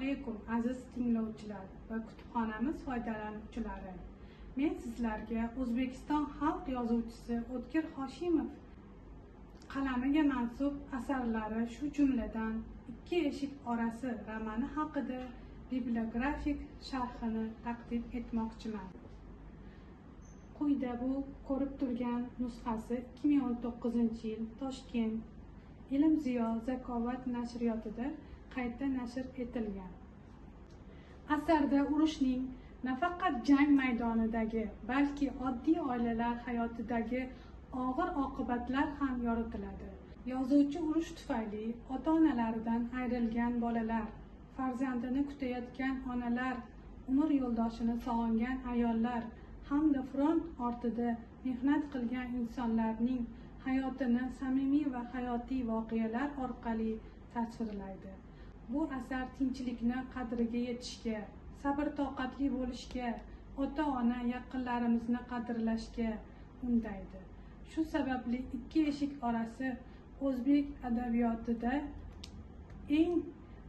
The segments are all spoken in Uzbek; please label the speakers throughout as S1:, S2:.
S1: Alaykum, aziz tinglovchilar va kutubxonamiz foydalanuvchilari. Men sizlarga O'zbekiston xalq yozuvchisi O'tkir Hoshimov qalamiga mansub asarlari, shu jumladan Ikki eshik orasi romani haqida bibliografik sharhini taqdim etmoqchiman. Quyida bu ko'rib turgan nusxasi 2019-yil Toshkent Ilm Ziyo Zakovat nashriyotida qayta nashr etilgan. Asarda urushning nafaqat jang maydonidagi, balki oddiy oilalar hayotidagi og'ir oqibatlar ham yoritiladi. Yozuvchi urush tufayli ota-onalaridan ayrilgan bolalar, farzandini kutayotgan onalar, umr yo'ldoshini sog'ingan ayollar hamda front ortida mehnat qilgan insonlarning hayotini samimiy va hayotiy voqealar orqali tasvirlaydi. Bu asar tinchlikni qadriga yetishga, sabr-toqatli bo'lishga, ota-ona yaqinlarimizni qadrlashga undaydi. Shu sababli Ikki eshik orasi o'zbek adabiyotida eng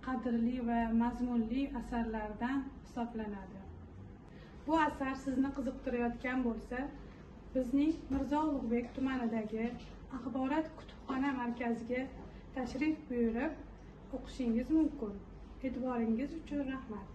S1: qadrli va mazmunli asarlardan hisoblanadi. Bu asar sizni qiziqtirayotgan bo'lsa, bizning Mirzo Ulug'bek tumanidagi axborot kutubxona markaziga tashrif buyurib o'qishingiz mumkin. E'tiboringiz uchun rahmat.